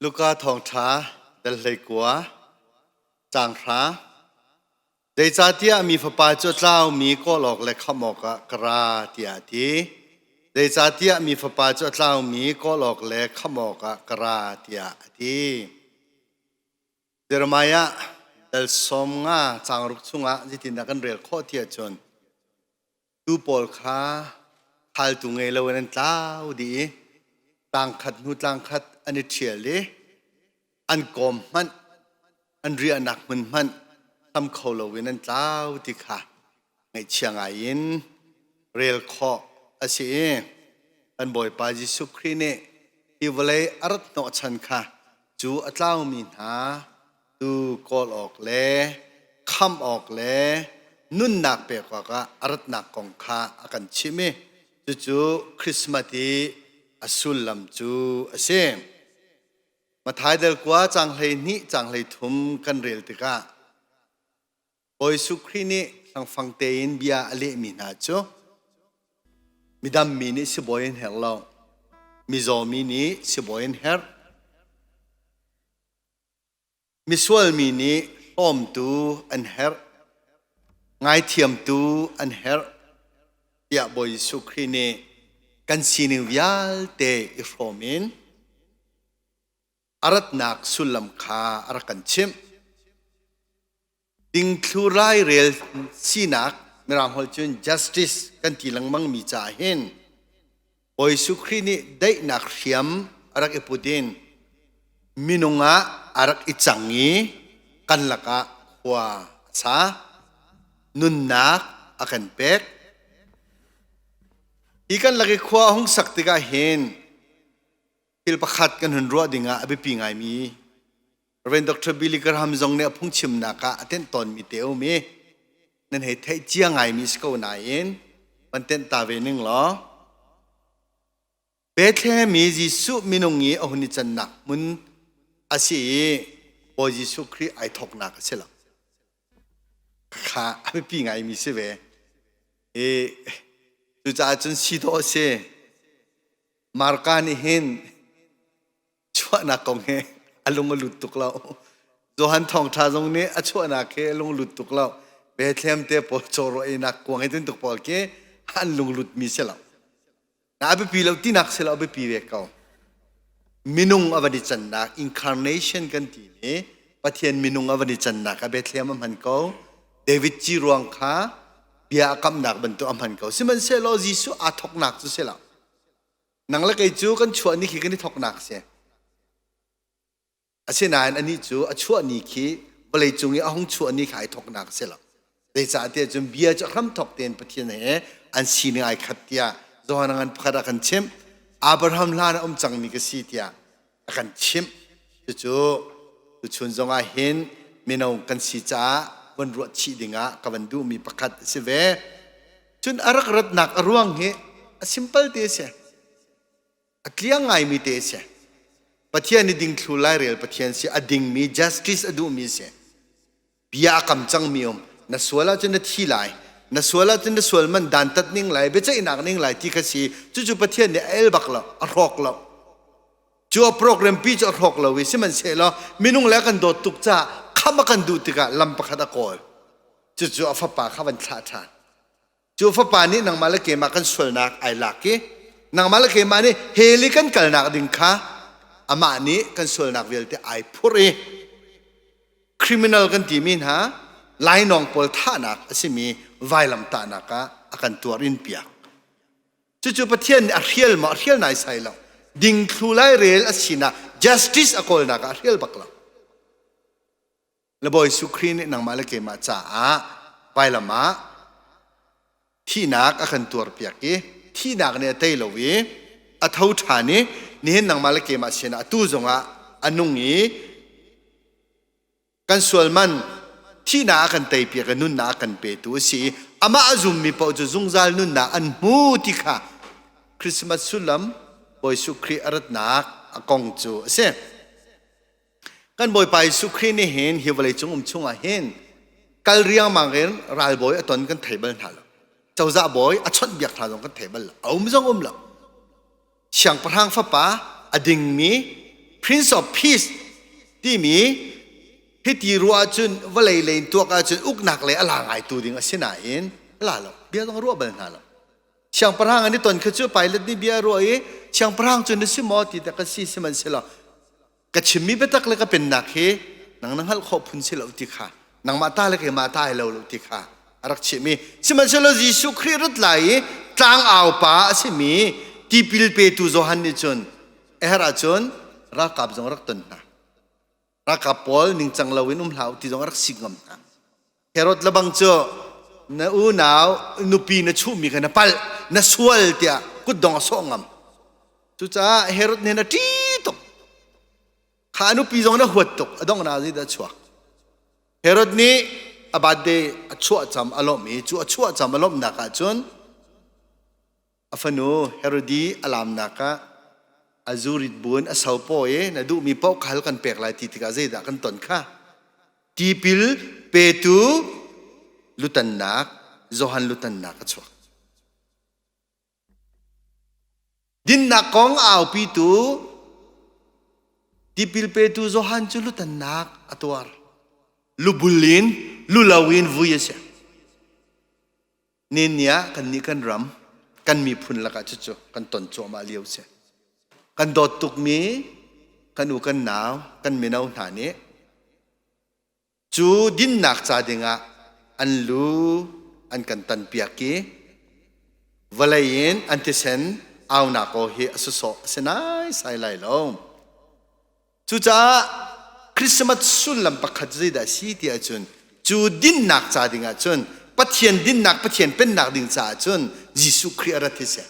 Luka thawngṭha dal 19 caang 9 Zeicahtiah mi Fapa cu a tlaumi kawl awk le khamh awkah ka ra tiah a ti. Zeicahtiah mi Fapa cu a tlaumi kawl awk le khamh awkah ka ra tiah a ti. Jeremiah dal 15 caang 6 chungah zeitindah kan rel khawh ti ahcun Tuu pawl kha khaltu ngei loin an tlau dih i tlangkhat hnu tlangkhat an i ṭhial i an kawm hmanh an riahnak hmun hmanh hlam kho loin an tlau ti kha ngaihchia ngai in rel khawh a si i kan Bawipa Jesuh Khrih nih hi vawlei a rat hnawhchan kha cu a tlaumi hna tu kawl awk le khamh awk le nunnak pek awkah a ratnak kong kha a kan chimh i cucu Christmas i a sullam cu a si. Matthai dal 9 caang 12 caang 13 kan rel tikah Bawi Jesuh Khrih nih hlangfang tein bia a lehmi hna cu midammi nih sibawi an herh lo, mizawmi nih sibawi an herh. Misual mi nih hlawmtu an herh, ngaithiamtu an herh tiah Bawi Jesuh Khrih nih kan sining vialte i hrawm in a ratnak sullam kha a rak kan chimh. Dingthlu lairel sinak Mirang holh cun justice kan ti lengmang mi caah hin Bawi Jesuh Khrih nih daihnak hriam a rak i put in minung ah a rak i cang i kan lakah khua a sa. Nunnak a kan pek. Hi kan lak i khua a hung sak tikah hin thil pakhat kan hun ruah dingah a biapi ngaimi Rev. Dr. Billy Graham zong nih a phungchimnak ah a tenh tawnmi te a um i nan hei theih cia ngaimi si ko nain van tenh ta ve ning law Bethlehem i Jesuh minung i a hun i cannak hmun a si i Bawi Jesuh Khrih ai thawknak a si lo. Kha a biapi ngaimi si ve. I cucaah cun si dawh a si. Marka nih hin chuahnak kong he a lung a lut tuk lo. Johan thawngṭha zong nih a chuahnak he a lung lut tuk lo. Bethlehem te pawl cawraw einak kuang he tintuk pawl khi an lung lutmi si lo. Na a biapi lo tinak si lo a biapi ve ko. Minung a van i cannak incarnation kan ti ni Pathian minung a van i cannak a Bethlehem a hman ko. David ci ruang kha bia a kamnak bantuk a hman ko. Sihmanhsehlaw Jesuh aa thoknak cu si lo. Nang le kei cu kan chuah ni khi kan i thoknak a si. Asinain anih cu a chuah ni khi vawleicung i a hung chuah ni kha ai thoknak a si lo. Zeicahtiah cun bia cu hramthok tein Pathian he an sining ai khat tiah Johan ngan pakhat ah kan chimh. Abraham hlan a um cangmi ka si tiah a kan chimh. Cucu tuchun zongah hin mino kan si caah von ruah chih dingah ka van duhmi pakhat a si ve. Cun a rak ratnak a ruang hi a simple te a si. A tliang ngaimi te a si. Pathian i dingthlu lairel Pathian si, a dingmi justice a duhmi si. Bia a kam cangmi um. Na sual ahcun na thi lai. Na sual ahcun na sual man dantat ning lai, biaceihnak ning lai ti kha si. Cucu Pathian nih a el bak lo, a hrawk lo. Cu a program pi cu a hrawk lo i sihmanhsehlaw minung le kan dawt tuk caah kham a kan duh tikah lam pakhat a kawl. Cucu a fapa kha van thlah ṭhan. Cu fapa nih nangmah le keimah kan sualnak ai lak i nangmah le keimah nih hell i kan kalnak ding kha amah nih kan sualnak vialte ai phurh i criminal kan timi hna lainawng pawl thahnak a simi vailamtahnak ah a kan tuar in piak. Cucu Pathian nih a hrial maw a hrial naisai lo. Dingthlu lairel a sinak justice a kawlnak ah a hrial bak lo. Le Bawi Jesuh Khrih nih nangmah le keimah caah vailam ah thihnak a kan tuarpiak i thihnak nih a tei lo i a tho ṭhan i nihin nangmah le keimah sinah atu zongah a nung i kan sual man thihnak a kan teipiak i nunnak a kan petu a si i amah a zummi paoh cu zungzal nunnak an hmu ti kha Christmas sullam Bawi Jesuh Khrih a ratnak a kong cu a si. Kan Bawipa Jesuh Khrih nih hin hi vawleicung um chungah hin kal riangmang in ralbawi a ton kan thei bal hna lo. Cozah bawi a chawnhbiak hna zong kan thei bal lo. A um zong um lo. Siangpahrang fapa a dingmi Prince of Peace timi hiti ruah ahcun vawlei lei in tuak ahcun uknak lei a la ngaitu ding a si nain a la lo. Bia zong a ruah bal hna lo. Siangpahrang an i ton kha cu Pilate nih bia a ruah i siangpahrang cu na si maw ti te ka si sihmanhsehlaw ka chimmi biatak le ka pennak hi nang na hngalh khawh phun si lo ti kha nangmah ta le keimah ta ai lo lo ti kha a rak chimh i sihmanhsehlaw Jesuh Khrih rat lai i tlangau pa a simi tipil petu Johan nih cun a herh ahcun ralkap zong rak ton hna ralkap pawl ningcang loin um hlah u ti zong a rak sik ngam hna Herod lebang cu na unau nupi na chuhmi kha na palh na sual tiah kutdong a sawh ngam cucaah Herod nih a ṭih tuk kha a nupi zong na huat tuk a donghnak zeidah a chuak Herod nih a birthday a chuah cam a lawmh i cu a chuah cam a lawmhnak ah cun a fanu Herodi a lamnak ah a zurit buin a sopaw i na duhmi paoh khal kan pek lai ti tikah zeidah kan ton kha tipil petu lutannak Johan lutannak a chuak Dinnak kong a aupitu tipil petu Johan cu lutannak a tuar. Lubul in lulo in vui a si. Nin ah kannih kan ram, kan miphun lakah cucu kan ton cuahmah lio si. Kan dawt tukmi kan u kan nau, kan mino hna nih Cu dinnak ca dingah an lu an kan tanpiak i vawlei in an thisen aunak aw hi a sawsawh a si naisai lai lo. Cucaah Christmas sullam pakhat zeidah a si ti ahcun cu dinnak ca dingah cun Pathian dinnak Pathian pennak ding caah cun Jesuh Khrih a rat hi si.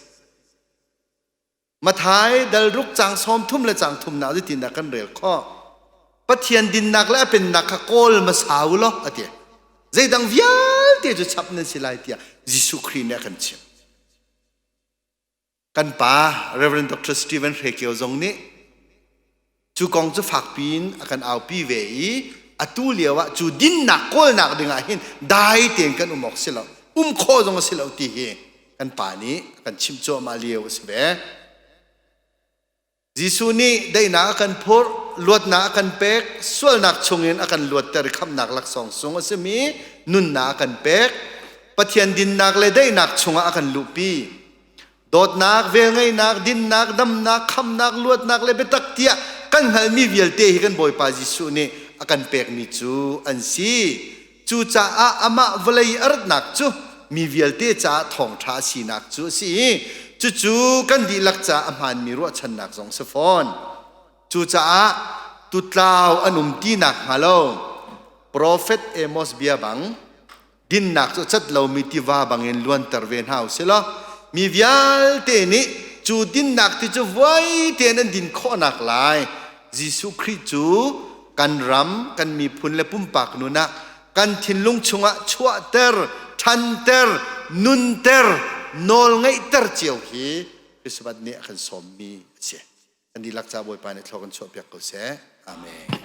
Mathai dalruk cang sawm thum le cang thumnak zeitindah kan rel khawh? Pathian dinnak le a pennak kha kawl hmasa u law a ti. Zeidang vialte cu chap nan si lai tiah Jesuh Khrih nih a kan chimh. Kan pa Reverend Dr. Stephen Hre Kio zong nih Cu kong cu fakpi in a kan aupi ve i atu lio ah cu dinnak kawlnak dingah hin dai tein kan um awk si lo um khawh zong a si lo ti hi kan pa nih a kan chimh cuahmah lio a si ve. Jesuh nih daihnak a kan phurh, luatnak a kan pek, sualnak chungin a kan luatter i khamhnak laksawng sung a simi nunnak a kan pek, Pathian dinnak le daihnak chungah a kan luhpi. Dawtnak, velngeihnak, dinnak, damnak, khamnak, luatnak le biatak tiah kan hngalhmi vialte hi kan Bawipa Jesuh nih a kan pekmi cu an si. Cucaah amah vawlei a ratnak cu mi vialte caah thawngṭha a sinak cu a si i cucu kan dihlak caah a hmaanmi ruahchannak zong a si fawn. Cucaah tutlau an um ti nakhnga lo profet Amos bia bang dinnak cu cat lomi tiva bangin luanter ve hna u sih law mi vialte nih cu dinnak ti cu vuai tein an din khawhnak lai Jesuh Khrih cu kan ram kan miphun le pumpak nun ah kan thinlung chungah chuahter ṭhanter nunter nawl ngeihter cio hi Christmas nih a kan sawmmi a si. Kan dihlak ca Bawipa nih thlua kan chuahpiak ko seh. Amen.